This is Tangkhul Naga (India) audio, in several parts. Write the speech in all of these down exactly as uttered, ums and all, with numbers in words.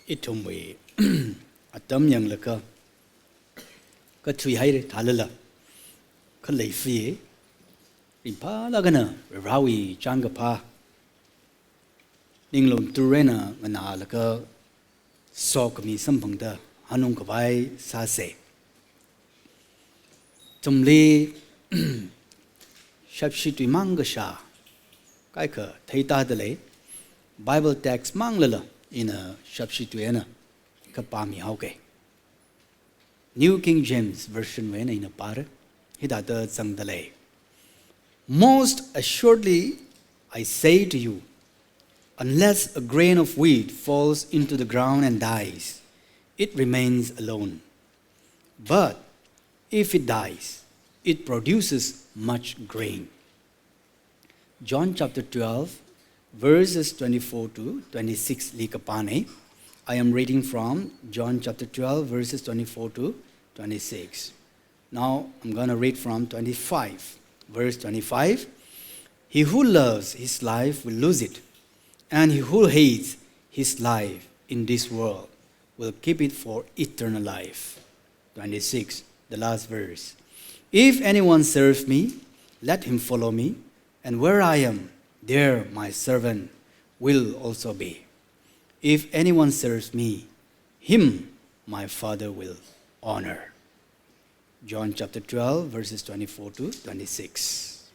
Ithumwui atam yanglaga kathui haira thālala, khalei fi ringphālāk eina Varewui chānkaphā ninglum tur eina nganālaga sokhami samphangda hanung khavai sāsa. Ithumli shapshi tui mang kashā kaikha theida dalei, Bible text manglala ina shapshi tui eina kapāmi haoke. New King James Version wui eina ina pāre, hithāda zangdalei. "Most assuredly, I say to you, unless a grain of wheat falls into the ground and dies, it remains alone. But if it dies, it produces much grain." John chapter twelve, verses twenty-four to twenty-six li kapāna. I am reading from John chapter twelve, verses twenty-four to twenty-six. Now I'm gonna read from twenty-five, verse twenty-five. "He who loves his life will lose it, and he who hates his life in this world will keep it for eternal life." Twenty-six, the last verse. "If anyone serves me, let him follow me, and where I am, there my servant will also be. If anyone serves me, him my Father will honor." John chapter twelve, verses twenty-four to twenty-six.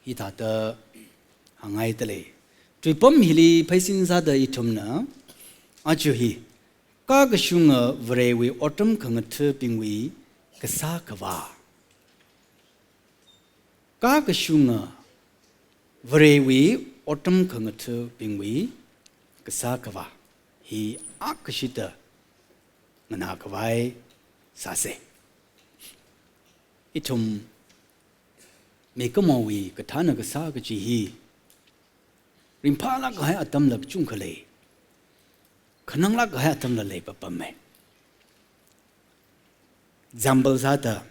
Hithāda hāngngai dalei. Tuipam hili pheisin sāda ithumna aja hi kakashunga Varewui otram khangathabingwui kasā khavā. Kakashunga Varewui otram khangathabingwui kasā khavā hi akashida nganā khavai sāsa. Ithum mikumowui kathāna kasā kachi hi ringphālāk kahai atamla kachungkha lei, khananglāk kahai atamla lei papamma. Example sāda,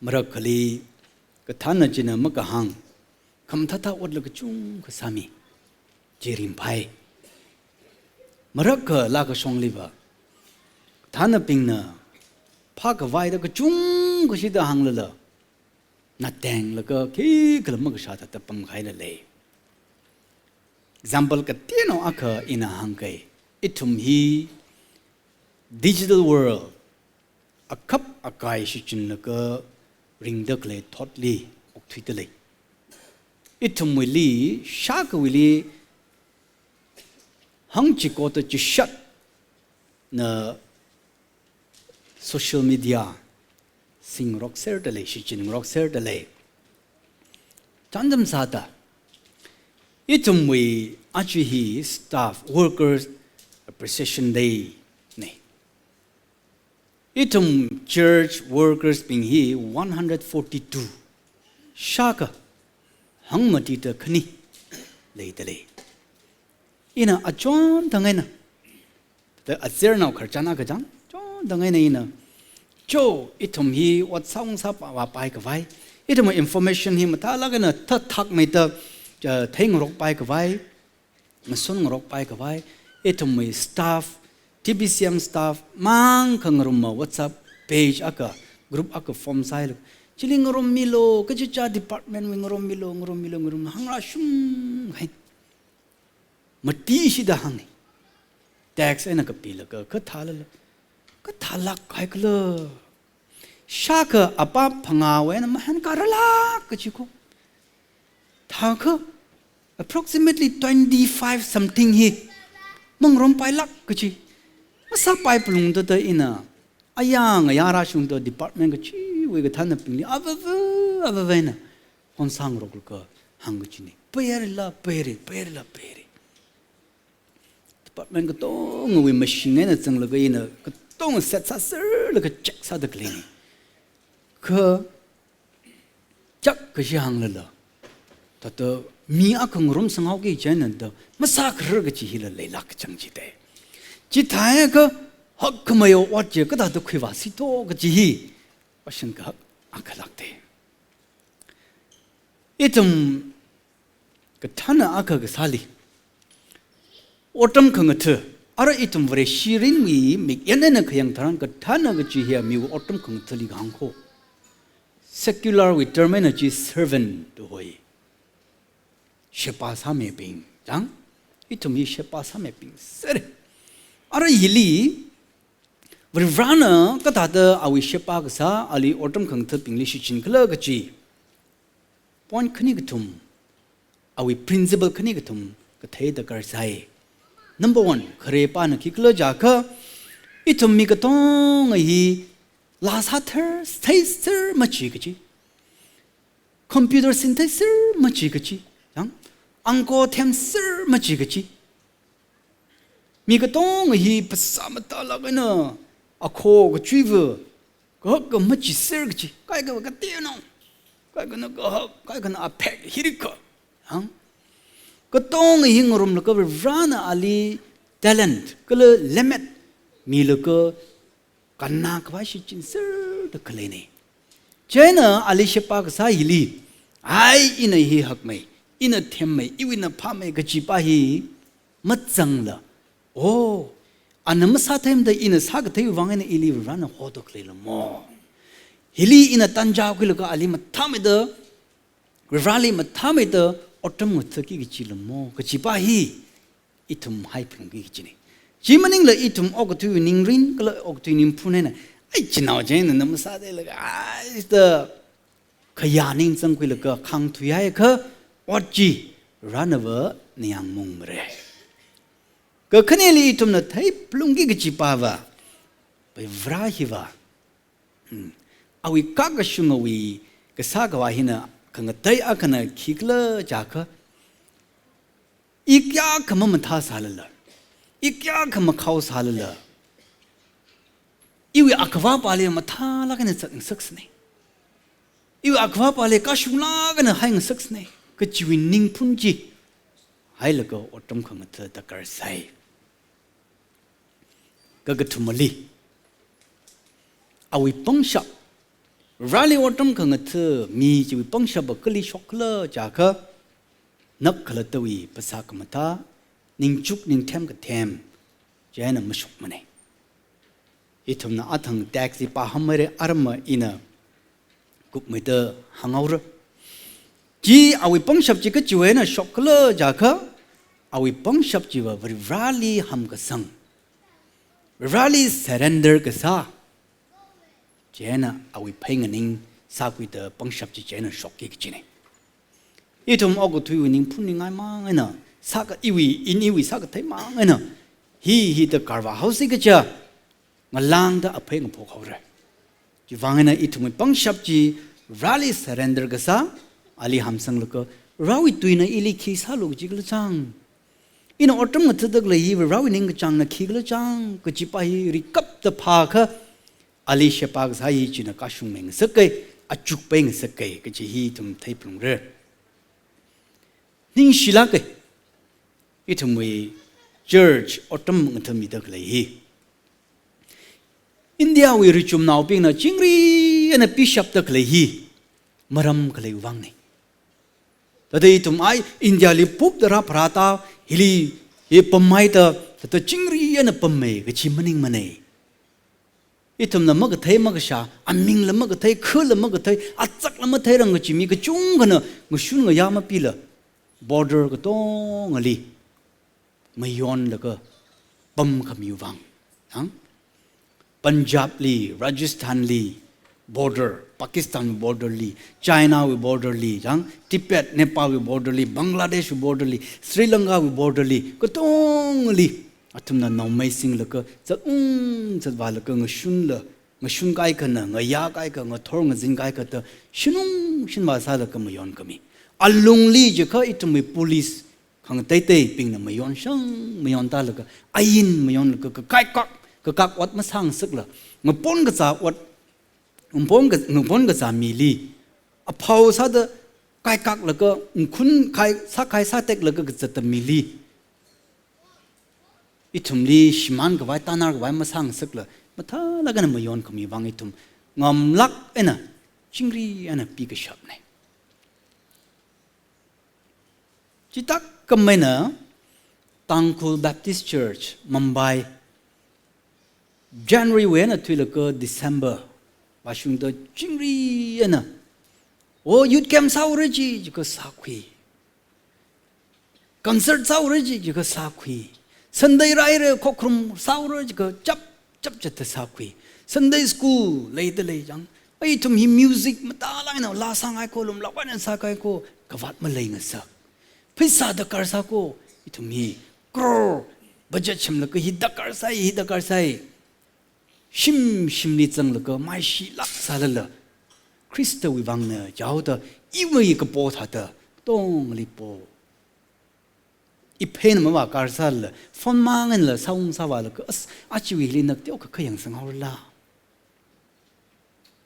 marakhali kathāna china makahāng, khamathāthā otla kachungkha sāmi, chi ringphai. Marakha laa kashongliva kathānabingna phākhavai da kachungkha shida hānglala, natenglaga khikhala makashā thāda pamkahaila lei. Example kateonao akha ina hāngkei. Ithum hi digital world akhap akai shichinlaga ringda khalei thotli okthuida lei. Ithumwuili, shākhawuili hangchikoda chishatna social media singrokserda lei, shichinrokserda lei. Chānjam sāda, ithumwui aja hi staff, workers appreciation day na. Ithum church workers bing hi one hundred forty-two, shākha hangmatida khani leida lei. Ina achon thang eina, da azirnao khararchan akha chang, chon thang eina ina, cho, ithum hi ot sāung sāvāpai khavai, ithum information hi mathālāk eina thāthakmeida, eh, theingarokpai khavai, ngasonngarokpai khavai, ithumwui staff, T B C M staff mang khangarumva WhatsApp page akha, group akha form sāhailaga, chili ngarummilu, kachichā department wui ngarummilu, ngarummilu, ngarum hāngrāshung hai. Matishida hānga. Text eina kapilaga, kathālala, kathālāk kaikhala. Shākha apā phangāwui eina mahānkā rālāk kachi ko. Thākha approximately twenty-five something hi mangarumpailāk kachi. Masāpai palung thāda ina, ayang ayā rāshungda department kachiwui kathānabingli avāva, avāva eina phone sāngaroklaga hāng kachina. Pairila, paira, pairila, paira. Department katongawui mashing eina zanglaga ina katong set sāserlaga check sāda khaleina. Kha chak kashi hānglala, thāda mi akha ngarumsanghaoki chieina da masākharar kachi hila leilāk kachang chida. Chithākha hakkhamei ot chi kathāda khuivāsi to kachi hi question kahak akha lākda. Ithum kathāna akha kasāli, Otram khangatha. Ara ithum Vareshi mirinwui mikyan eina khayang tharan kathāna kachi hiya miwui otram khangathali kahāng kho. Secular wui term eina chi servant da hoi. Sheba sāmibing, chang? Ithum hi sheba sāmibing sāra. Ara hili, Varivarana kathāda awui sheba kasā, ali otram khangathabingli shichin khala kachi. Point khani kathum, awui principle khani kathum kathei darkar sai. Number one, kharepana khikhala jiakha, ithum mi katonga hi laa sāther, theiser machi kachi. Computer sintheiser machi kachi. Yang, angko themser machi kachi. Mi katonga hi phasā matālāk eina akho kachuiva kahak kamachiser kachi. Kaikha kateonao. Kaikhana kahak, kaikhana aphek hirikha. Yang, katonga hi ngarumlaga Varivarana ali talent, kala lemmet milaga kannā khavai shichinserda khaleina. Chieina ali sheba kasā hili, ai ina hi hakmei, ina themmei, iwuina phāmei kachipa hi mazangla. Oh, ana masātheimada ina sākathei vang eina ili Varivarana hoda khalei lamo. Hili ina tanja khuilaga ali mathāmeida, Varivarali mathāmeida otram ngathaki kachi lamo. Kachipa hi ithum haiphalungki kachina. Chi maningla ithum okathui ningrin kala okathui ningphun eina, ai, chinao chieina na masātheilaga, ai, da khayā ning zangkhuilaga khāngthuihaiakha, ot chi Varivarava ningyāng maungmara. Kakhaneli ithumna theiphalungki kachipava, Varivara hiva, hmm, awui kakashungwui kasā khavai hina khangatei akhana khikhala jiakha, i kayākha mamathāsālala, i kayākha makhao sālala, iwui akhavāpali mathālāk eina zatngasaksāna. Iwui akhavāpali kashunglāk eina haingasaksāna. Kachiwui ningphun chi hailaga otram khangatha darkar sai. Kakathumali, awui pangshap, Vareli otram khangatha mi chiwui pangshapa kali shokkhala jiakha, nak khalattawui phasā khamathā, ningchuk ningthem kathem, chieina mashokmana. Ithumna athang text hi pāhammira, aramma ina kupmeida hānghaora. Chi awui pangshap chi kachiwui eina shokkhala jiakha, awui pangshap chiva Varivarali hamkasang, Varivarali surrender kasā, chieina awui phei nganing sākhuida pangshap chi chieina shokki kachina. Ithum okathuiwui ningphun ningngaimang eina, sāka iwui, in iwui sākatheimang eina, hi hi darkar vāhaosi kaja, ngalāngda aphei ngaphokhaora. Chivang eina ithumwui pangshap chi Vareli surrender kasā, ali hamsanglaga, Varewui tuina ili khi sālu kachi khala chang. Ina otram ngathada khalei hi Varewui ningkachāngna khikhala chang, kachipa hi rikapda phākha, ali sheba kasā hi china kashungmei ngasakkei, achukpei ngasakkei, kachi hi ithum theiphalungra. Ningshilāka, ithumwui church otram ngathamida khalei hi. Indiawui richumnaobingna chingri eina pishapda khalei hi maram khalei vangna. Thāda ithum ai Indiali pupda rāpharāda hili hi pamhaida, thāda chingri eina pammei kachi maningmana. Ithumla makathei makashā, amingla makathei, khala makathei, azakla matheirang kachi mi kachungkhana ngashun ngayā mapila, border katongali mayonlaga pamkhami vang. Yang, Punjabli, Rajasthanli border, Pakistan borderli, Chinawui borderli, yang, Tibet, Nepalwui borderli, Bangladeshwui borderli, Sri Lankawui borderli, katongali athumna naomei singlaga, zat-ung zatvālaga ngashunla, ngashun kaikhana, ngayā kaikha, ngathor ngazin kaikha da, shanung shanvā sālaga mayonkhami. Alungli jiakha ithumwui police khangateiteibingna mayonshang mayontālaga, ain mayonlaga, kakaikak, kakak ot masāngasakla, ngapon kazā ot, ngapon ka-, ngapon kazā mili, aphao sāda kaikaklaga, ngkhun khai, sākhai sāteklaga kazatta mili, ithumli shimānkhavai, tānarkhavai masāngasakla, mathālāk eina mayonkhami vang ithum ngamlāk eina, chingri eina pikashapna. Chithākhameina, Tangkhul Baptist Church, Mumbai, January wui eina thuilaga December vāshungda chingri eina, o youth camp sāura chi, jiakha sākhui. Concert sāura chi, jiakha sākhui. Sunday rāhaira, khokharum sāura jiakha chap chap chatta sākhui. Sunday school leida lei chang. Ithum hi music matālāk eina laa sāngai kho, lumlāk eina sāngai kho, kavāt maleingasak. Pheisā darkar sā kho, ithum hi crore budget semlaga hi darkar sāi, hi darkar sāi. Shim shimli zanglaga maishilāk sālala, Khristawui vangna jihaoda, iwui kapo thāda tongli po. Ipheina mavākar sālala, phone mang einala sāung sāvālaga, as, achiwuili nak teokha kha yangsang haorala.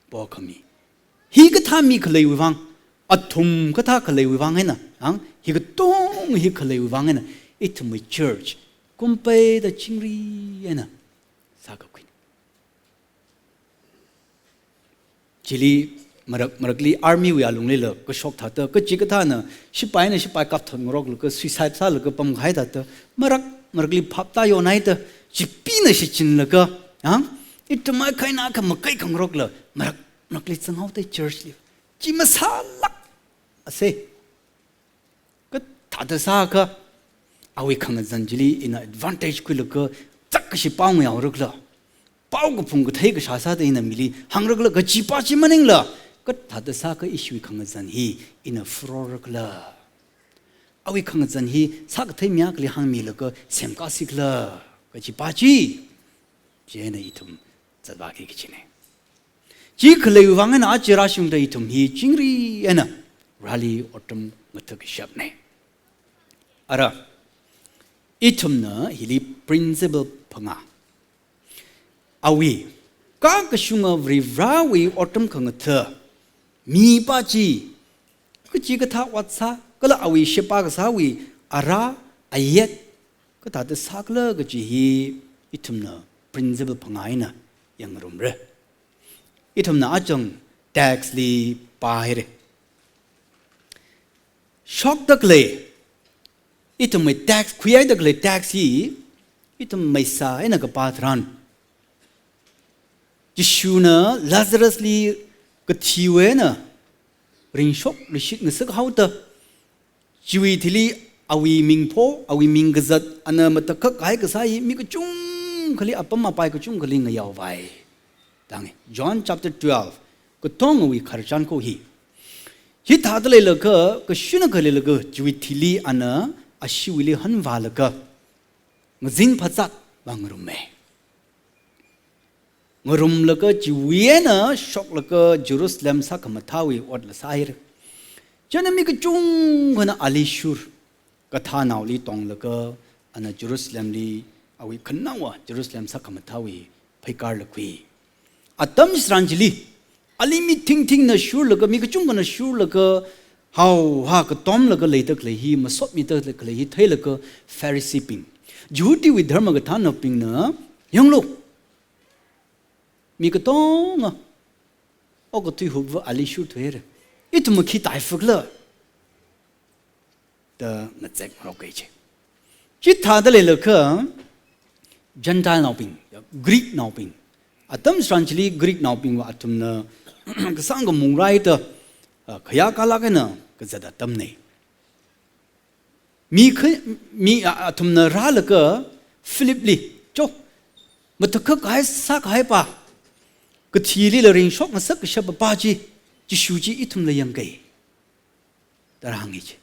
Pokhami. Hi kathā mi khaleiwui vang, athum kathā khaleiwui vang eina, ang, hi katong hi khaleiwui vang eina, ithumwui church kumpeida chingri eina sākakhui. Chili marak, marakli army wui alunglila kashok thāda, kachikathāna shipaina shipai kapthon ngaroklaga suicide sālaga pamkahai thāda, marak, marakli phap tāyonhaida, chipina shichinlaga, ha? Ithum maikhaina kha makai khangarokla, marak, marakli zanghaoda church li. Chi masālāk ase. Kathāda sākha, awui khangazan chili ina advantage khuilaga, chak kashi pao ngayaorakla, pao kaphung kathei kashā sāda ina mili hāngrakla, kachipa chi maningla, kathāda sākha ishiwui khangazan hi ina furorrakla, awui khangazan hi sākathei mi akhali hāngmilaga semkāsikla, kachipa chi, chieina ithum zatvāki kachina. Chi khaleiwui vang eina aja rāshungda ithum hi chingri eina rāli otram ngathakashapna. Ara, ithumna hili principle phangā. Awui, kakashunga Varivarāwui otram khangatha mipa chi, kachikathā ot sā, kala awui sheba kasāwui ara, ayet, kathāda sākhala kaji hi ithumna principle phangā eina yangngarumra. Ithumna achang text li pāhaira. Shokda khalei, ithumwui text, khuihaida khalei text hi, ithum maisa eina kapā tharan, Jishuna Lazarus li kathiwui eina ringshok rishit ngasak haoda, chiwui thili awui ming pho, awui ming kazat, ana matakhak kahai kasā hi mi kachungkhali, apam apai kachungkhali ngayaovai. Tangi, John chapter twelve, katongawui khararchan kho hi. Hithāda leilakha, kashuna khalei laga, chiwui thili ana ashiwuili hanvālaga, ngazin phazat vāngaruma. Ngarumlaga chiwui eina shoklaga Jerusalem sākhamathāwui otla sāhaira. Chieina mi kachungkhana ali shur, kathānaoli tonglaga, ana Jerusalemli, awui khanaowa Jerusalem sākhamathāwui pheikār lakhui. Atam tharan chili, ali mi thingthingna shurlaga, mi kachungkhana shurlaga, haoha katomlaga leida khalei hi, masotmida khalei hi theilaga Phariseebing, Jihudiwui dharma kathānnaobingna, yanglu, mi katonga okathui hupva ali shurthuihaira. Ithumva khi taifakhala da ngazek ngarok kaji. Chithāda leilakha, Gentile naobing, Greek naobing, atam tharan chili Greek naobingva athumna kasāngkhamung rāhaida, ah, khayākalāk eina kazat atamna. Mi kha, mi, ah, athumna rālaga Philip li, cho, matakhak kahai sākahaipa, kathilila ringshok ngasak kashappa chi, Jishu chi ithumla yangkai, da rāhānga ji.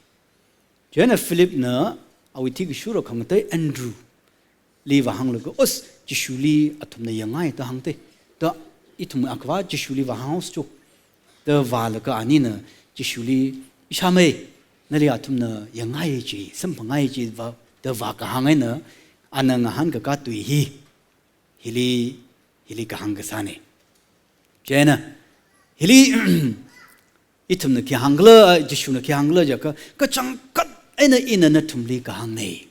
Chieina Philipna awui thikashura khangatei Andrew li vāhānglaga, os, Jishuli athumna yangngai da hāngda. Da ithum akhava Jishuli vāhānghaosa cho, da vālaga anina Jishuli, ishāmei, nali athumna yangngai ji, samphangai ji vā, da vākahāng eina, ana ngahānkakā tui hi, hili, hili kahāng kasāna. Chieina, hili, ithumna khi hāngkhala, Jishuna khi hāngkhala jiakha, kachangkhat eina ina nathumli kahāngna.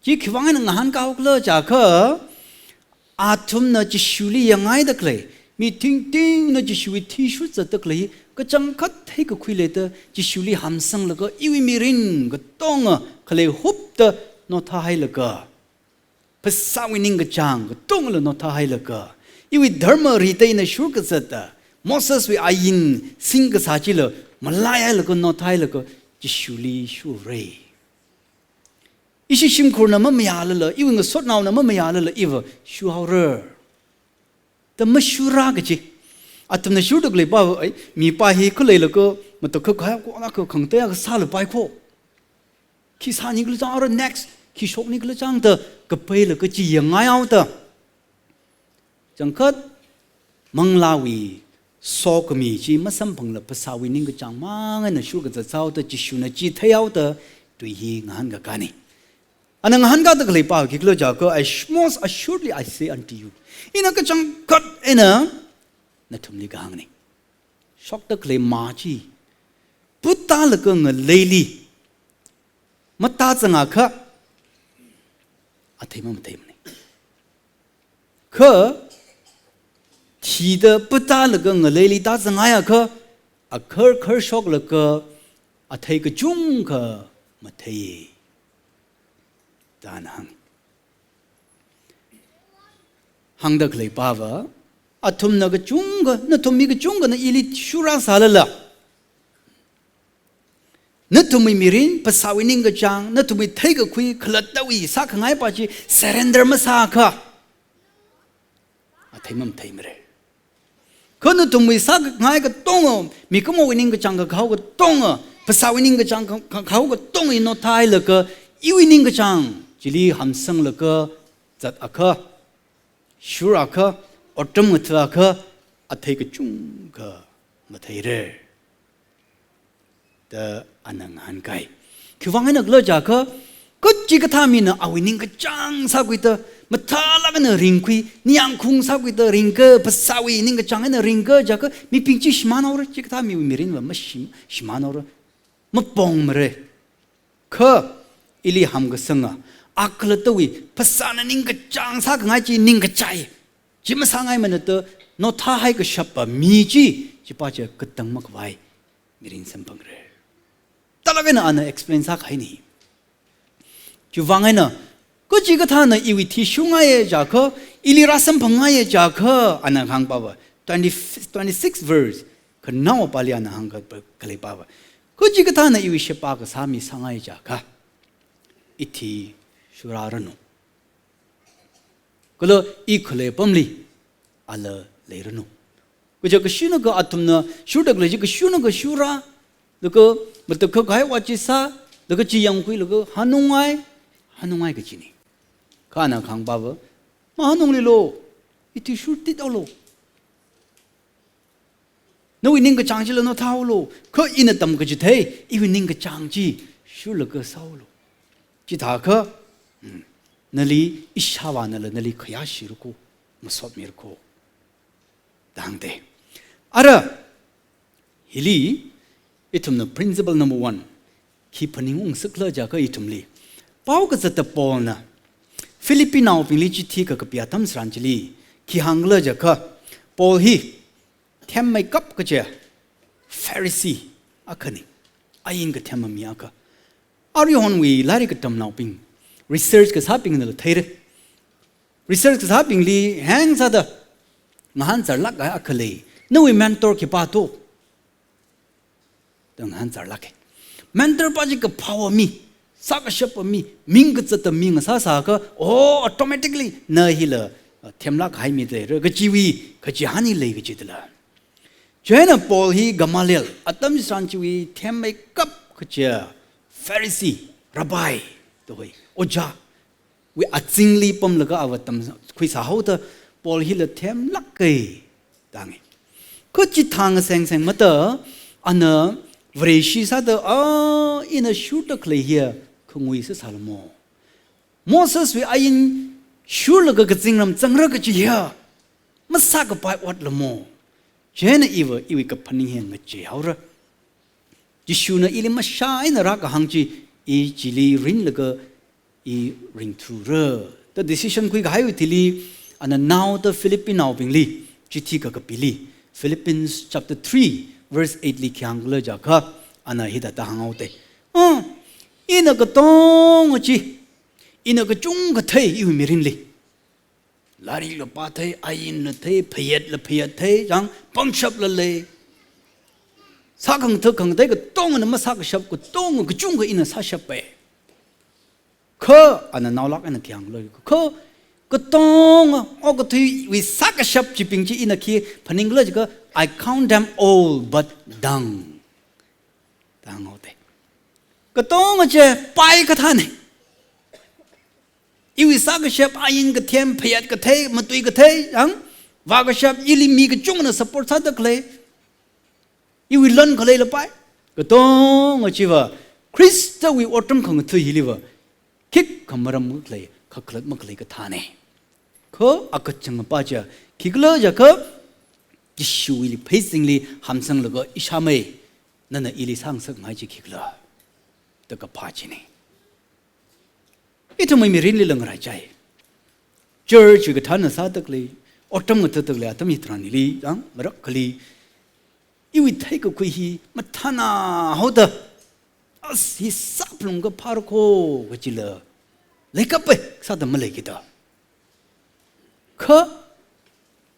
Chi khiwui vang eina ngahānkāhaokhala jiakha, athumna Jishuli yangngaida khalei, mi thingthingna Jishuwui thi shutzatda khalei, kachangkhat theikakhui leida, Jishuli hamsanglaga, iwui mirin katonga khalei hupda, nothahailaga, phasāwui ningkachāng katongla nothahailaga, iwui dharma ritei eina shurkazata, Moseswui ain singkasā chila malaihailaga nothahailaga Jishuli shurei. Ishi shimkhurna mamayālala, iwui ngasotnaona mamayālala, iva shuhaora da mashura kaji. Athumna shurda khalei pa, ai, mipā hi khuileilaga, matakhak hai ko, ana ka khangtei akha sālapai ko. Khi sāni khala chang, ara next, khi shokni khala chang da, kapailaga chi yangngai haoda. Changkhat, manglāwui sokhami chi masamphangla phasāwui ningkachāng mang eina shurkazat sāhaoda, Jishuna chi theihaoda, tui hi ngahānkakāni. Ana ngahānkada khalei pa khikhala jiakha, "As-, most assuredly I say unto you." Ina kachangkhat eina nathumli kahāngni. Shokda khalei mā chi, putālaga ngaleili matazangakha, athei mamatheimana. Kha, thida putālaga ngaleili tazanghaiakha, akharkhar shoklaga athei kachungkha mathei. Da ana hāng. Hāngda khalei pava, athumna kachungkha, nathum mi kachungkhana ili shurāsālala, nathumwui mirin, phasāwui ningkachāng, nathumwui theikakhui, khalattawui sākhangai pa chi surrender masāakha, athei mamatheimara. Kha nathumwui sākhangai katonga, mikumowui ningkachāng kakhao katonga, phasāwui ningkachāng ka-, kakhao katonga i nothahailaga, iwui ningkachāng chili hamsanglaga zatakha, shurakha, otram ngathaakha, athei kachungkha matheira da ana ngahānkai. Khiwuivang eina khala jiakha, kachikathā mina awui ningkachāng sākhuida, mathālāk eina ringkhui, ningyāngkhaung sākhuida ringka, phasāwui ningkachāng eina ringka jiakha, mibing chi shimānhaora, chikathā miwui mirinva mashim-, shimānhaora, mapongmara. Kha, ili hamkasanga, akhalattawui, phasāna ningkachāng sākhangai chi ningkachai, chi masāngaimana da, nothahai kashapa mi chi, chi pa chi katang makhavai mirin samphangra. Talāk eina ana explain sākahaini. Chiwuivang eina, kachikathāna iwui thi shungaiya jiakha, ili rāsamphangngaiya jiakha, ana hāngpava, twenty, twenty-six verse, khanaowa pali ana hāngka pa-, khalei pava. Kachikathāna iwui sheba kasā mi sāngaiya jiakha, ithi shurāranu. Kala i khalei apamli, ala leiranu. Kaja kashinaka athumna shurda khalei chi kashinaka shura, laga matakhak kahai wa chi sā, laga chi yangkhuilaga hanungngai, hanungngai kachini. Kha ana kahāng pava, mahanungluilu, ithi shurtit haolu. Nawui ningkachāng chila nothahaolu, kha ina tamkachithei, iwui ningkachāng chi shurlaga sāhaolu. Chithākha, hmm, nali ishāvānala nali khayāshira ko, masotmira ko da hāngda. Ara, hili, ithumna principle number one, khi phaningung sākhala jiakha ithumli. Pao kazata Paulna, Philippinaobingli chithi kakapi atam tharan chili, khi hāngkhala jiakha, Paul hi, themmeikap kaja, Pharisee akhani, ain kathema mi akha. Aruihonwui lairik katamnaobing, research kasābingnala theira. Research kasābingli heng sāda ngahānzarlāk kahai akha lei. Nawui mentor khipā to? Da ngahānzarlāka. Mentor pa chi kaphāwa mi, sākashapa mi, ming kazata mi ngasāsāakha, oh, automatically, na hila, uh, themlāk kahai mi leira, kajiwui, kachihān hi lei kajidala. Chieina Paul hi Gamaliel, atam tharan chiwui themmeikap kaja, Pharisee, Rabbi, da hoi, ojā, wui azingli pamlaga ava tamkhuisāhaoda, Paul hila themlāka da hānga. Kha chithāngaseng sengmada, ana Vareshi sāda, ah, ina shurda khalei hiya khangui sāsālamo. Moseswui ain shurlaga kazingram zangra kaji hiya masākapai otlamo. Chieina iva iwui kaphaning hi ngacheihaora. Jishuna ili mashā eina rākahāng chi, i chili rinlaga i ringthura da decision khuikahaiwui thili, ana naoda Philippinaobingli, chithi kakapili, Philippians chapter three, verse eight li khi hāngkhala jiakha, ana hithāda hānghaoda. Ah, ina katonga chi, Ina kachungkha thei iwui mirinli. Lairikla pāthei, ainla thei, phayatla phayatthei, chang pangshapla lei. Sākhangatha khangatei katongana masākashap, katonga kachungkha ina sāshappai. Kha, ana naolāk eina khi hānglo, kha, katonga, okathuiwui sākashap chibing chi ina khi phaninglo jiakha, "I count them all but dung." Dung haoda. Katonga chi pai kathāna. Iwui sākashap, ain kathem, phayat kathei, matui kathei, ang, vākashap, ili mi kachungana support sāda khalei. Iwui lan khaleila pai. Katonga chiva, Khristawui otram khangatha hiliva, khikha maram makhalei, khakhalat makhalei kathāna. Kha akachangpa chi, khikhala jiakha, Jishuwuili pheisingli hamsanglaga ishāmei, nana ili sāngasakngai chi khikhala. Da kaphā china. Ithumwui mirinlila ngaraichai. Church wui kathānna sāda khalei, otram ngathatak lei, atam hitharan hili, ang, marak kali. Iwui theikakhui hi mathānā haoda, as hi sāphalung kaphā rako kachila. Leikappai, sāda maleikida. Kha,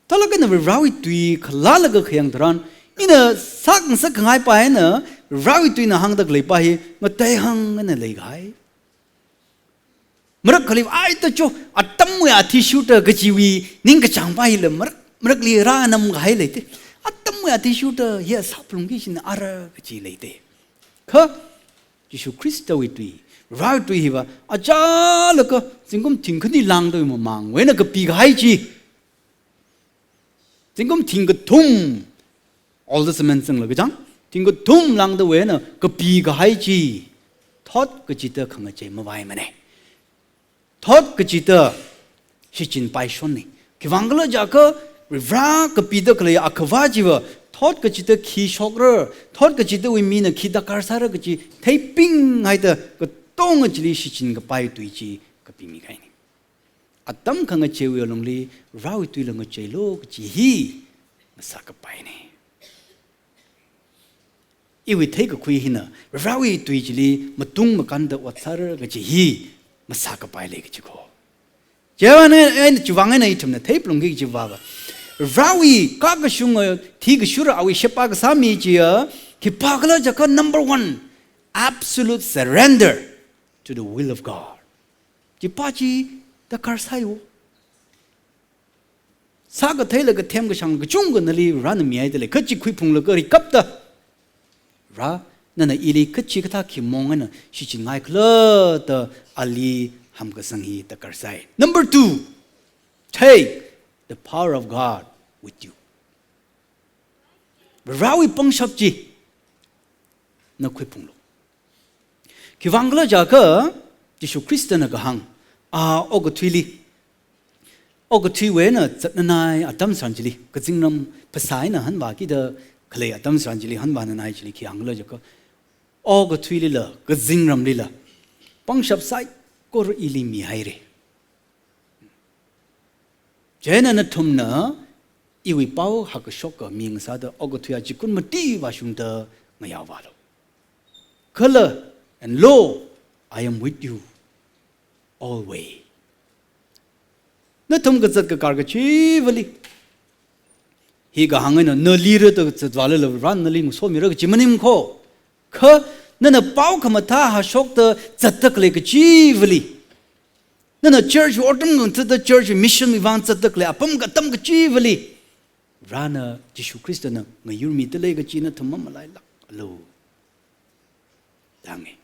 thālāk eina Varewui tui khalalaga khayang tharan, ina sāngasakngai pa eina, Varewui tuina hāngda khalei pa hi, ngateihāng eina leikahai. Marak kali aita cho, atamwui athishurda kajiwui, ningkachāng pa hila marak, marakli rānam kahai leite. Atamwui athishurda, ya sāphalungki shina ara kaji leite. Kha, Jishu Khristawui tui, Varewui tui hiva, achālakha, zingkum thingkhani lāngda mamangwui eina kapikahai chi. Zingkum thingkathum, Old Testament zanglaga chang, thingkathum lāngdawui eina kapikahai chi, thot kachida khangachei mavaimana. Thot kachida shichin paishonna. Khiwuivang khala jiakha, Vare kapida khalei akhava chiva, thot kachida khi shokra, thot kachidawui mina khi darkar sāra kachi theipinghaida katonga chili shichin kapai tui chi kapimikahaina. Atam khangacheiwui alungli, Varewui tuila ngacheilo kachi hi, masākapaina. Iwui theikakhui hina, Varewui tui chili matung makānda ot sāra kachi hi, masākapai lei kachi ko. Chiwuivang eina, chiwuivang eina ithumna theiphalungki kachi vava. Varewui kakashunga, thikashura awui sheba kasā mi chiya, khipā khala jiakha number one, absolute surrender to the will of God. Chi pa chi darkar sāyo. Sākatheila kathem kashang kachungkha nali Varena mihaida lei. Kha chi khuiphunglaga rikapta, Vare, nana ili kachikathā khi mong eina shichinngaikhalatta ali hamkasang hi darkar sai. Number two, take the power of God with you. Varewui pangshap chi na khuiphunglu. Khiwuivang khala jiakha, Jishu Khristana kahāng, a okathuili, okathuiwui eina zatnanai atam tharan chili, kazingram phasā eina hanvākida khalei atam tharan chili, hanvānanai chili khi hāngkhala jiakha, okathuilila, kazingramlila, pangshap saikora ili mihaira. Chieina nathumna iwui pao hakashok kami ngasāda okathui achikun mati vāshungda ngayāvālu. Kala, and lo, I am with you always. Nathum kazat kakar kachivali. Hi kahāng eina nali rāda zatvālala Varena nali ngasomira kachi maning ko. Kha nana pao khamathā hashokda zatda khalei kachivali. Nana church otram ngathatta church mission wui vang zatda khalei apam katam kachivali. Varena Jishu Khristana ngayurmida lei kachi nathum mamalailāklu. Dang e.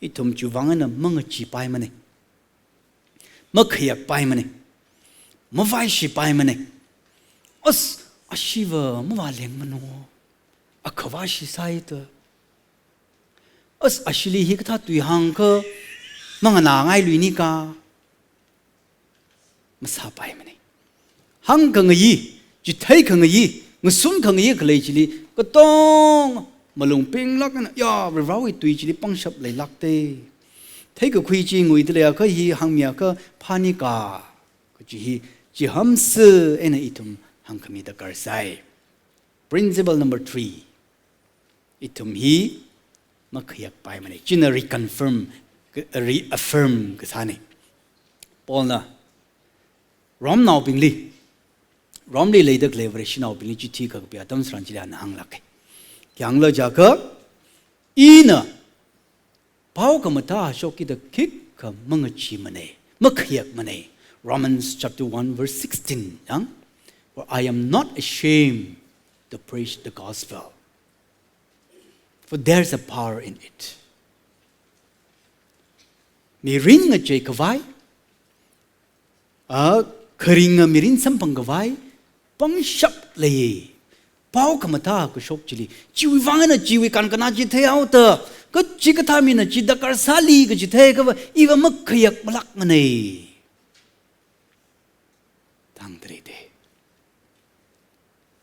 Ithum chiwuivang eina mangacheepaimana. Makhayakpaimana. Mavaishipaimana. As, ashiva mavālengmano. Akhava shisai ta. As, ashili hikathā tui hāngkha manganāngailui nika. Masāpaimana. Hāngkhangayi, chitheikhangayi, ngasunkhangayi khalei chili, katong malung pinglāk eina, ya, Varewui tui chili pangshap leilākte. Theikakhui chi nguida leiakha hi hāngmiakha phānika. Kachi hi, chihānsa eina ithum hāngkhami darkar sai. Principle number three. Ithum hi makhayakpaimana. China reconfirm reaffirm kasāna. Paulna Romnaobingli, Romli leida khalei Vareshinaobingli chithi kakapi atam tharan chili ana hānglāka. Khi hānglu jiakha, ina pao khamathā shokkida khikha mangacheemana, makhayakmana. Romans chapter one verse sixteen, yang, "For I am not ashamed to preach the gospel, for there's a power in it." Mirin ngacheikhavai, a, kharinga mirin samphangkhavai pangshap leiya. Pao khamathā kashok chili, chiwui vang eina chiwui kankhanā chi theihaoda, kachikathā mina chi darkar sāli kaji theiakhava, iva makhayak malākmana. Tangdrede.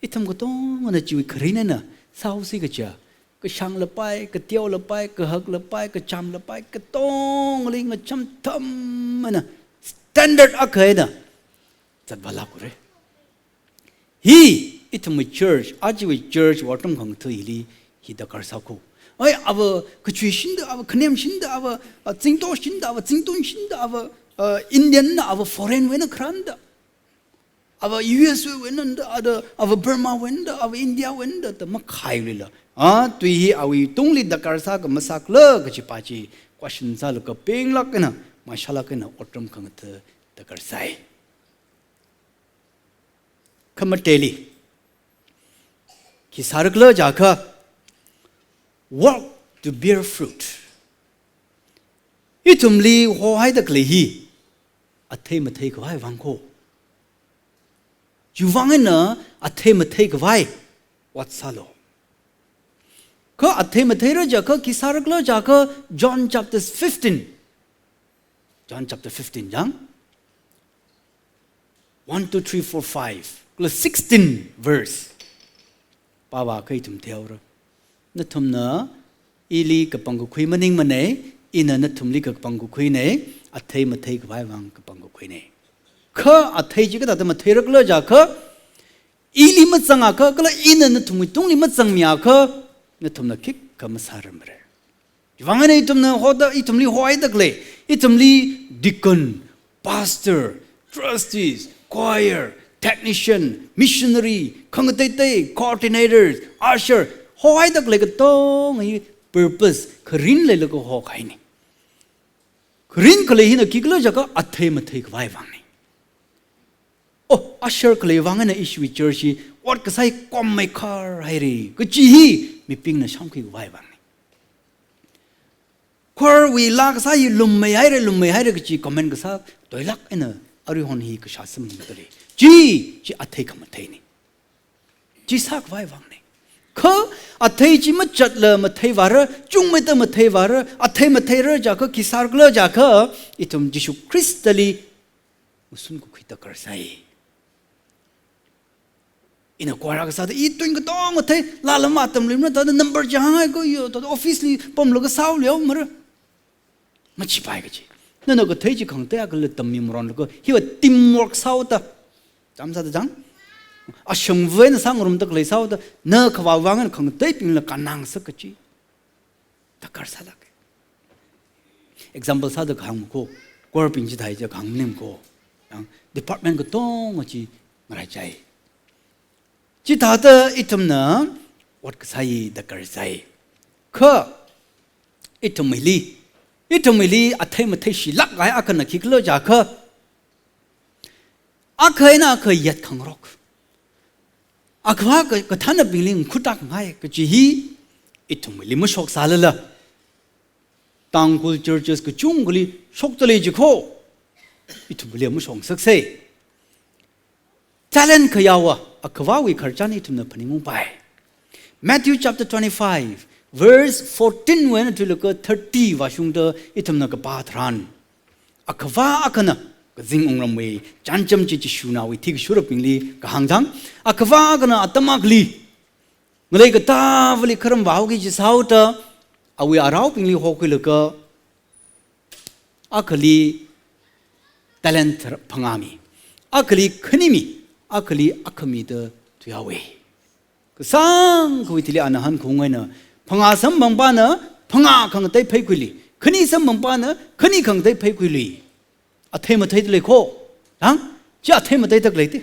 Ithum katongana chiwui kharin eina sāhaosi kaja, kashanglapai, kateolapai, kahaklapai, kachamlapai, katongali ngacham tham eina standard akha eina zatvālākra. Hi, ithumwui church, ajawui church, otram khangathā hili, hi darkar sākho. Ai, ava kachui shinda, ava khanem shinda, ava, a, zingto shinda, ava zingtun shinda, ava, a, Indian na, ava foreign wui eina kharānda, ava U S wui einada, ada, ava Burma wui einada, ava India wui einada, da makhailila. A, tui hi awui tungli darkar sāka masākhala kajipa chi question sālaga penglāk eina, mashālāk eina otram khangathā darkar sai. Khamateli, khi sārakhala jiakha, work to bear fruit. Ithumli hohaida khalei hi athei matheikhavai vangkho. Chiwui vang eina athei matheikhavai ot sālu. Kha athei matheira jiakha khi sārakhala jiakha, John chapter fifteen. John chapter fifteen, yang, one, two, three, four, five, kala sixteen verse. Pāvākha ithum theihaora. Nathumna ili kapangkakhui maningmana, ina nathumli kapangkakhuina, athei matheikhavai vang kapangkakhuina. Kha athei chi kathāda matheirakhala jiakha, ili mazangakha, kala ina nathumwui tungli mazangmiakha, nathumna khikha masāramra. Chiwui vang eina ithumna hoda, ithumli hohaida khalei, ithumli deacon, pastor, trustees, choir, technician, missionary, khangateitei, coordinators, usher, hohaida khalei katonga hi purpose, kharin leilaga hokahaina. Kharin khalei hina khikhala jiakha athei matheikhavai vangna. Oh, usher khalei vang eina ishiwui church hi ot kasā hi kommeikharhaira kaji hi mibingna shākhuikhavai vangna. Choir wui laa kasā hi lummeihaira, lummeihaira kaji comment kasā toilāk eina aruihon hi kashā samphangdalei. Chi, chi athei khamatheina. Chi sākhavai vangna. Kha athei chi machatla matheivāra, chungmeida matheivāra, athei matheira jiakha khi sārakhala jiakha, ithum Jishu Khristali masunkakhui darkar sai. Ina choir kasāda, i tun katonga thei, laa lam atam limna, thāda number chi hānghai ko yo, thāda office li pamlaga sāhaolei mara. Machipai kaji. Nana kathei chi khangatei akhala tammi maronlaga, hiva teamwork sāhaoda. Chāmsāda chang? Ashangva eina sāngarumda khalei sāhaoda, na khavā vang eina khangateibingla kannang sā kaji. Darkar sālāka. Example sāda kahāng makho, choir bing chithāi chi kahāng maningkho. Yang department katonga chi ngaraichai. Chithāda ithumna ot kasā hi darkar sai. Kha ithumwuili, ithumwuili athei matheishilāk kahai akhana khikhala jiakha, akha eina akha yatkhangarok, akhava ka, kathānabingli ngakhutngai kaji hi ithumwuili mashoksālala, Tangkhul churches kachungkhali shokdalei jikho, ithumwuili mashoksaksa. Talent khayaowa, akhavawui khararchan ithumna phaningungpai. Matthew chapter twenty-five, verse fourteen wui eina thuilaga thirty vāshungda ithumna kapā tharan, akhava akhana, kazing wungramwui chānjam chi Jishuna awui thikashurabingli kahāng chang, akhava akhana atam akhali ngalei katāvali kharam vāhaoki kaji sāhaoda, awui araobingli hokhuilaga, akhali talent phangā mi, akhali khani mi, akhali akha mida thuihaowa. Kasāngkhawui thili ana hānkaung eina, phangā samphangpana phangā khangatei pheikhuili, Khani samphangpana khani khangatei pheikhuilui. Athei matheida lei kho. Hang? Chi athei matheida lei te.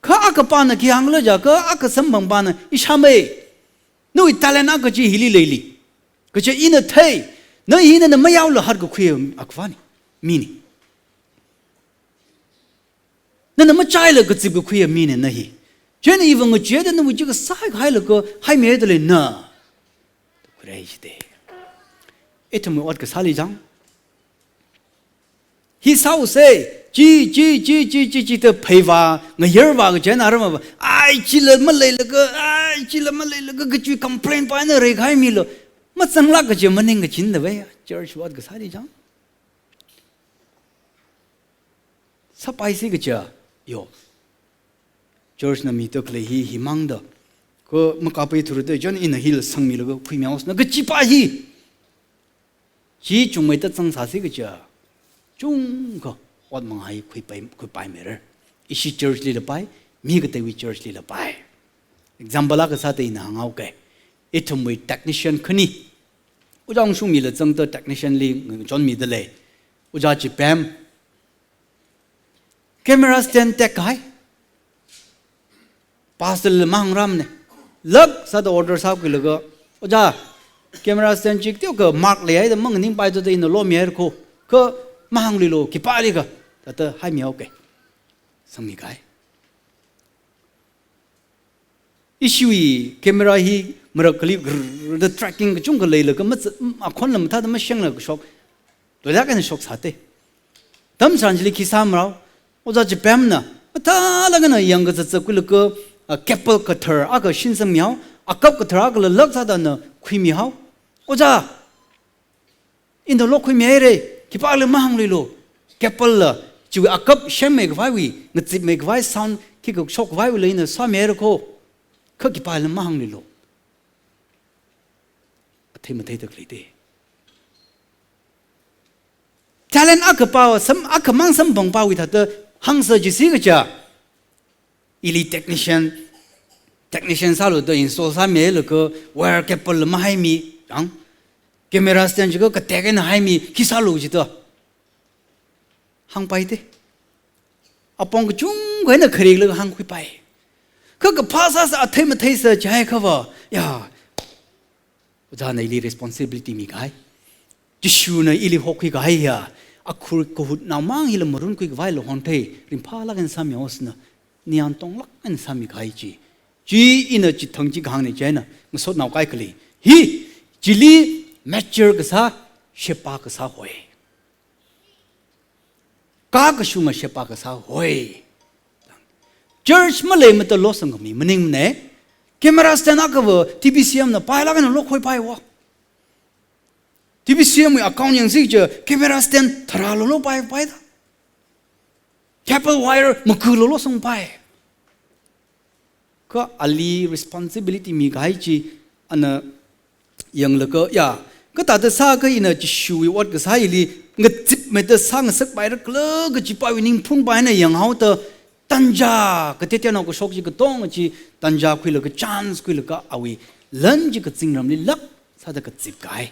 Kha akha pana khi hāngla jiakha, akha samphangpana, ishāmei, nawui talent akha chi hili leili. Kaja ina thei, na hi nana mayaolahatkakhui akhavani, mini. Nana machaila kazipkakhui mina na hi. Chieina iva ngachida nawui chi kasā kahailaga haimihaida lei na. Khuirei shite. Ithumwui ot kasāli jang. Hi sāusei, chi, chi, chi, chi, chi, chi, ta pheiva, ngayarva, kachena rama va. Ai, chila maleilaga, ai, chila maleilaga, kachi complain pa na rei khai milo. Mazanglāk kachi maningkachida vai, church ot kasāli jang. Sāpaisi kaja, yo. Church na mida khalei hi, himangda. Ko makapai thurda, jan ina hila sangmilaga khuimihaosna kachi pa hi. Chi chungmeida zangsāsi kaja. Chungkha ot mangā hi khuipai, khuipaimeira. Ishi church lila pai, mi kateiwui church lila pai. Example akha sāda ina hānghaoke. Ithumwui technician khani. Ojā Ungshungmila zangda technician li ngachonmida lei. Ojā Chipem. Camera stand tekkahai. Pastor la mahāngramne. Lāk sāda order sākhuilaga, ojā, camera stand chi teokha mark leihaida manganingpaida ina lomihaira kho. Kha mahāngluilo, khipālikha. Thāda haimihaoke. Sangmikahai. Ishiwui camera hi marakhali grrrr da tracking kachungkha leilaga maz-, akhon lam thāda mashengla kashok. Loilāk eina shoksāte. Tamsān chili khi sāmarao. Ojā Chipemna, mathālāk eina yangkazat zatkhuilaga, a, cable kathar akha shinsangmihao, akap kathar akhala lāk sāda na khuimihao. Ojā, ina lokhuimihaira, khipāla mahāngluilo. Cable la, chiwui akap shemmei khavaiwui, ngazipmei khavai sound, khikha shokkhavaiwui la ina sāmihaira kho. Kha khipāla mahāngluilo. Athei matheida khalei te. Talent akha pa, sam, akhamang samphangpawui thāda hāngsa jisi kaja. Ili technician, technician sālu da install sāmilaga wire cable la mahaimi, yang. Camera stand chikha katek eina haimi, khi sālu jida. Hāngpai te. Apong kachungkha eina kharik laga hāngkhuipai. Kha kaphā sāsa athei matheisa jiakhava, ya, ojāna ili responsibility mikahai. Jishuna ili hokhuikahai ya. Akhur kahut naomang hila marunkhui khavai la honthei, ringphālāk eina sāmihaosna, niyan tonglāk eina sāmikahai chi. Chi ina chithang chi kahāngna chieina, ngasotnao kaikhali. Hi, chili mature kasā, sheba kasā hoi. Kakashunga sheba kasā hoi. Church maleimada losangkhami maningmane. Camera stand akhava T B C M na pailāk eina lokhuipaiwa. T B C M wui account yangsi kaja camera stand tharālo lopaipaida. Cable wire makulo losangpai. Kha ali responsibility mikahai chi ana yanglaga, ya, kathāda sākha ina Jishuwui ot kasā hili ngazipmeida sāngasakpaira khala kaji pawui ningphun pa eina yanghaoda tanja, kateoteonao kashok chi katonga chi tanja khuilaga, chance khuilaga awui lan chi kazingramli lāk sāda kazipkahai.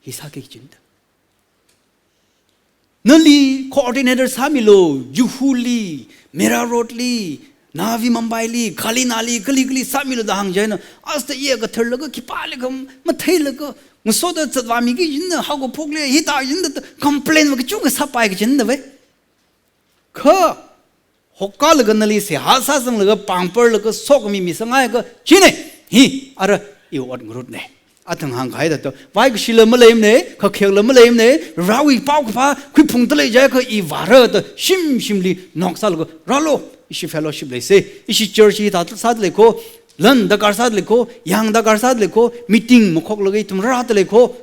Hi sāki kajida. Nali coordinator sāmilo, Juhuli, Mira Road li, Navi Mumbai li, Kalina li, kali kali sāmilo da hāng chieina, asta iya katharlaga khipālikha matheilaga, ngasoda zatvāmiki kajida, haokaphokli, hithā kajida, complain va kachungkha sāpai kajida vai. Kha, hokkālaga nali seihā sāzanglaga, pāngparlaga, sokhami misangaiakha, chine, hi, ara, iwui ot ngarutne. Athang hāngkahai thāda, vaikashila maleimane, khakhekla maleimane, Varewui paokaphā khuiphungda lei jiakha i vāra da shimshimli nok sālaga, rālo, ishi fellowship leise, ishi church hithā sāda lei kho, lan darkar sāda lei kho, yang darkar sāda lei kho, meeting makhoklaga ithum rāda lei kho,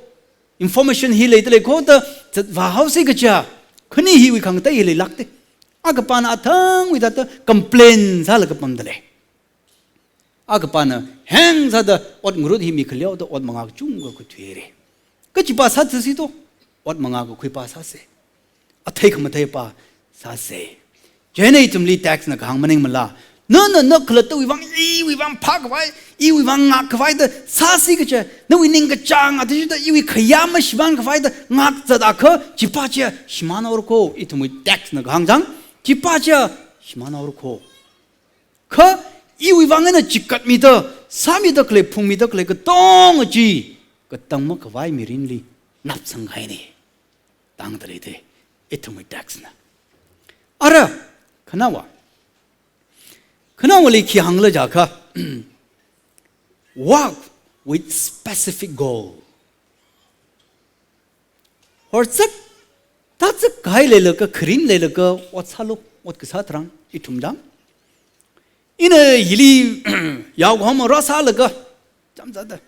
information hi leida lei kho da zatvāhaosi kaja, khani hiwui khangatei hi leilākte. Akhapana athangwui thāda complain sālaga pamda lei. Akhapana heng sāda ot ngarut hi mikhaleoda ot mangā kachungkha khuithuire. Kachipa sāthusi to, ot mangā kakhuipa sāse. Athei khamatheipa sāse. Chieina ithumli text na kahāng maningmala, Nana na khalattawui vang, iwui vang phākhavai, iwui vang ngākkhavai da sāsi kaja, nawui ningkachāng athishurda iwui khayā mashimānkhavai da ngākzat akha, chipā chiya shimānhaora ko, ithumwui text na kahāng chang, chipā chiya shimānhaora ko. Kha iwui vang eina chikatmida, sāmida khalei, phungmida khalei katonga chi, katang makhavai mirinli napsangkahaina. Tangda leida, ithumwui text na. Ara, khanaowa. Khanaowali khi hāngla jiakha, walk with specific goal. Horzak, tazak kahai leilaga, kharin leilaga, ot sālu, ot kasā tharan, ithum chang. Ina hili, yaokahoma rāsālaga, chāmzāda.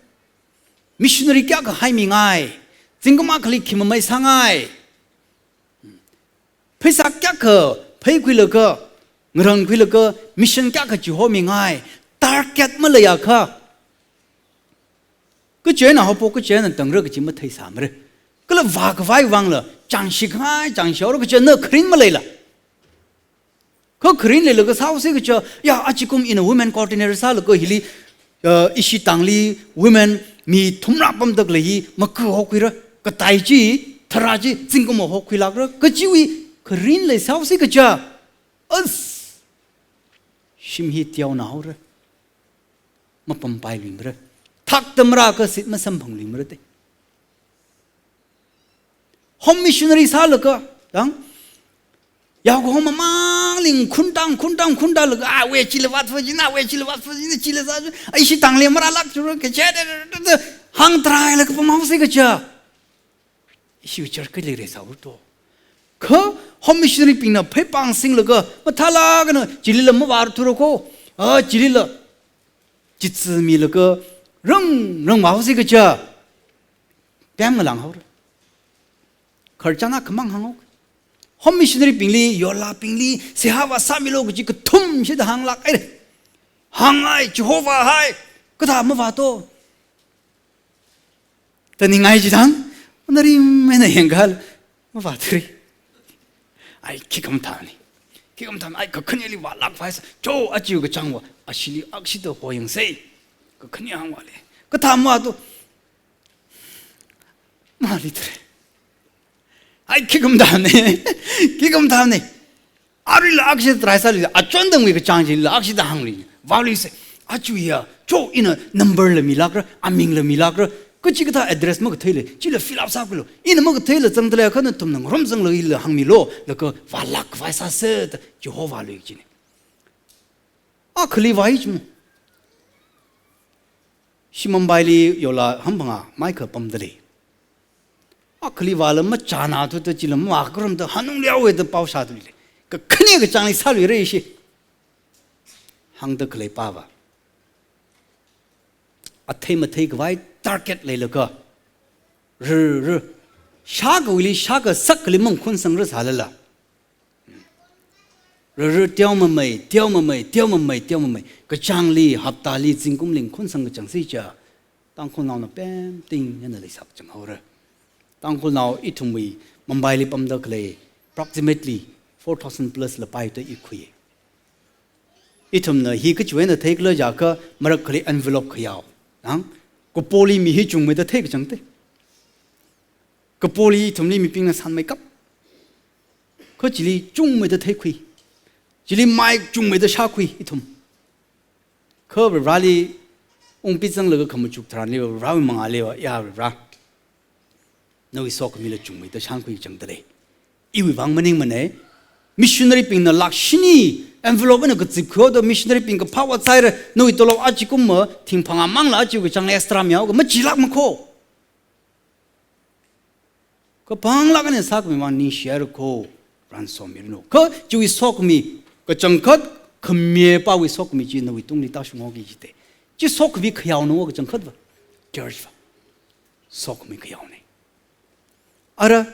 Missionary kayākha haimingai, zingkum akhali khi mamei sāngai. Pheisā kayākha pheikhuilaga, ngarānkhuilaga, mission kayākha chihomingai, target maleiakha, kachi eina haophok, kachi eina tangra kaji matheisāmara. Kala vākhavai vangla, chāngshikhangai, chāngshihaora kaja na kharin maleila. Kha kharin leilaga sāhaosi kaja, ya, achikum ina women coordinator sālaga hili, uh, ishi tangli women mi thumrā pamda khalei hi maka hokhuira, katai chi, tharā chi, zingkum hokhuilākra, kajiwui kharin leisāhaosi kaja, as, shim hi teonāhaora. Mapampailuimara. Thakta marākha seat masamphangluimara te. Home missionary sālaga, dang, yaokahoma mangli ngakhunta, ngakhunta, ngakhunta laga, a, we chila vātva jina, we chila vātva jina, chila zā, a, ishi tangli marālāk chura, kache, hāngtarailaga pamhaosi kaja. Ishi church kali reisāhaoto. Kha home missionary bingna pheipāng singlaga, mathālāk eina, chilila mavāthura ko, a, chilila, chitsi milaga, rang, rang vāhaosi kaja, pemngalānghaora. Kharchana khamang hānghao. Home missionary bingli, yola bingli, seihā vāsāmilu kaji kathum shida hānglāk haira. Hāngngai, Jehovah hai, kathā mavāto. Taningai chithang, narim eina yangkhala, mavāthura. Ai, khikha mathāna. Khikha mathāna, ai, kakhaneli vālākvai sā, cho achiwui kachangva, ashili akshida hoyangsa. Kakhane hāngvāli. Kathā mavāto. Maleithura. Ai, khikha mathāna. Khikha mathāna. Aruila akshida try sāli, achon tangwui kachang chila akshida hāngli. Vāluisa, achiwui ya, cho ina number la milākra, aming la milākra, kachikathā address makatheila, chila fill up sākhuilu. Ina makatheila zangda leiakha nathumna ngarumzanglaga hila hāngmilu, laga vālākvai sāsa da Jehovah lui kajina. Akhali vāi chimo. Ishi Mumbaili yola hamphangā maikha pamda lei. Akhali vāla machānā thuda chila mavākharum da hanung liao we da pao shāthuili. Kakhane kachangli sāluira ishi. Hāngda khaleipava, athei matheikhavai target leilaga, rr, rr, shākhawuili shākha sakhali mangkhunsang rāsālala, rr, rr, teomamei, teomamei, teomamei, teomamei, kachangli, haptali, zingkumli khunsang kachangsi cha, Tangkhulnaona pemting eina leisā kachanghaora. Tangkhulnao ithumwui Mumbaili pamda khalei approximately four thousand plus la paida i khui. Ithumna hi kachiwui eina theikhala jiakha marakhali envelope khayao. Nang, kapoli mi hi chungmeida theikachang te. Kapoli ithumli mibingna sanmeikap. Kha chili chungmeida theikhui. Chili mai chungmeida shākhui ithum. Kha Varivarāli ungpit zanglaga khamachuk tharanli Varivarāwui mangāli va, ya Varivarā, nawui sokhamila chungmeida shānkhui changda lei. Iwui vang maningmana. Missionary bingna lakh shini envelope eina kazipkhuihaoda missionary bing kaphā vātsaira, nawui tolop achikum ma, thingphangā mangla achiwui kachangli extra mihaoga machilākma ko. Kaphanglāk eina sākhami vang ningshihaira ko, ransommiranu. Kha chiwui sokhami kachangkhat, khami pāwui sokhami chi nawui tungli tāshunghaoki jite. Chi sokhami khayaona kachangkhatva. Church va. Sokhami khayaona. Ara,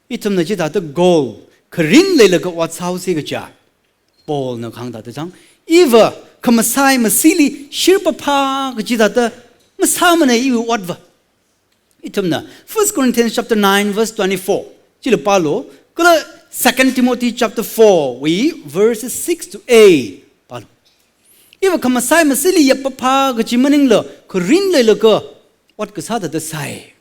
ithumna chithāda goal, kharin leilaga ot sāhaosi kaja. Paulna kahāng thāda chang, iva khamasai masili shirpaphā kaji thāda masāmana iwui otva. Ithumna First Corinthians chapter nine verse twenty-four chila pālu, kala Second Timothy chapter four wui verses six to eight pālu. Iva khamasai masili yapapha kachi maningla, kharin leilaga ot kasā thāda sāi.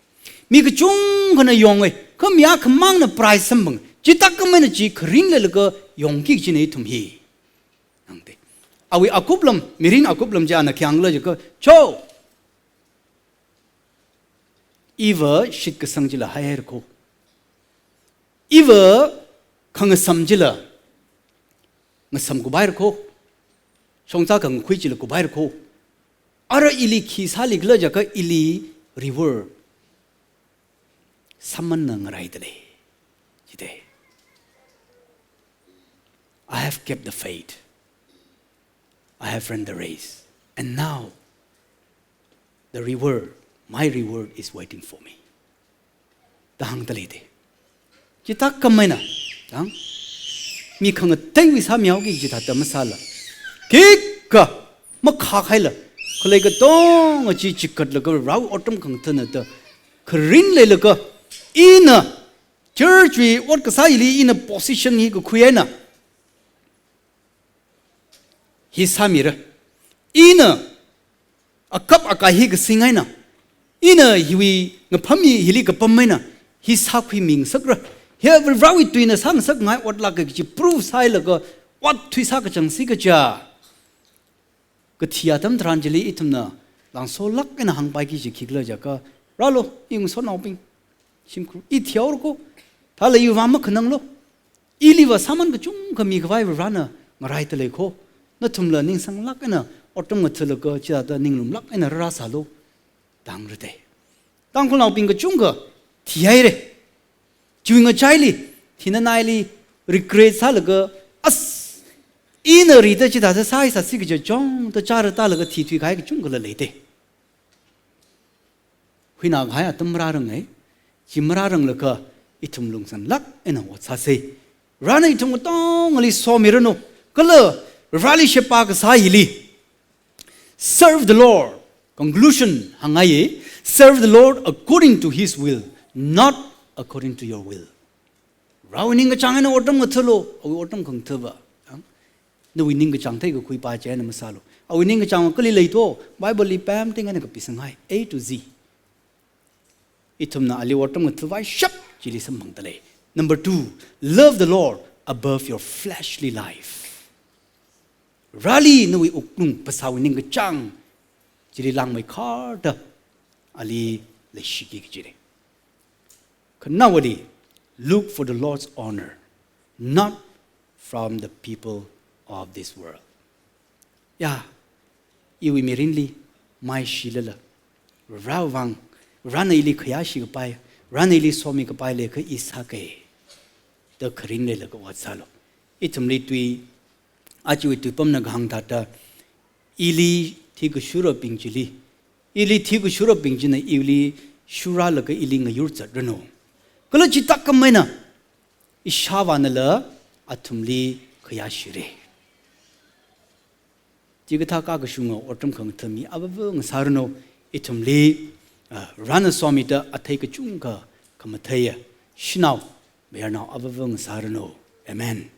Mi kachungkhana yongai, kha mi akhamangna prize samphang. Chithākhameina chi kharin leilaga yongki kachina ithum hi. Hāngda. Awui akuplam, mirin akuplam chi ana khi hāngkhala jiakha, cho! Iva shitkasang chila haihaira kho. Iva khangasam chila ngasam kuphaira kho. Shongza khangakhui chila kuphaira kho. Ara ili khi sālikhala jiakha ili reward sāmānna ngaraidalei. Chithāda. I have kept the faith. I have run the race. And now, the reward, my reward is waiting for me. Da hāngdalei da. Chithākhameina, dang, mi khangateiwui sāmihaoki chithāda masāla, khikha makhakhaila, khalei katonga chi chikatlaga Varewui otram khangathāna da, kharin leilaga, ina church wui ot kasā hili ina position hi kakhui eina hi sāmira. Ina akap akai hi kasing eina, ina hiwui ngapham hi hili kapam eina, hi sākhuimi ngasakra. Hi Varewui tuina sāngasakngai otlāka kachi proof sāhailaga, ot thuisā kachangsi kaja. Kathi atam tharan chili ithumna langsolāk eina hāngpaiki chi khikhala jiakha, rālu, i ngasotnaobing, shimkhur, i thihaora kho, thāla iwui vang makhananglu. Iliva sāman kachungkha mikhavai Varena ngaraidalei kho. Nathumla ningsanglāk eina otram ngathālaga chithāda ninglumlāk eina rāra sālu, da hāngra da. Tangkhulnaobing kachungkha thihaira. Chiwui ngachaili, thinanaili, regret sālaga, as, ina rida chithāda sāi sāsi kaja chungda chara tālaga thi thuikahai kachungkhala lei da. Huinakahai atam marārangai, chi marāranglaga ithum lungsanlāk eina ot sāsa. Varena ithum katongali somiranu, kala Vareli sheba kasā hili. Serve the Lord. Conclusion hāngngaiya, serve the Lord according to his will, not according to your will. Varewui ningkachāng eina otram ngathālu, awui otram khangathāva. Nawui ningkachāng theikakhui pa chieina masālu. Awui ningkachāng kali leito, Bible li pamting eina kapisanghai, A to Z. Ithumna ali otram ngathāvaishap chili samphangdalei. Number two, love the Lord above your fleshly life. Vareli nawui wuklung phasāwui ningkachāng chili langmeikharda ali leishiki kajina. Khanaowali, look for the Lord's honor, not from the people of this world. Ya, iwui mirinli maishilala, Varewui vang, Varena ili khayāshi kapai, Varena ili somikapai leiakha i sāki, da kharin leilaga ot sālu. Ithumli tui, ajawui tuipamna kahāng thāda, ili thikashurabing chili, ili thikashurabing china ili shurālaga ili ngayur zatranu. Kala chithākhameina, ishāvānala athumli khayāshira. Chikathā kakashunga otram khangathā mi avāva ngasāranu, ithumli, ah, Varena somida athei kachungkha khamatheiya shanao mayarnao avāva ngasāranu. Amen.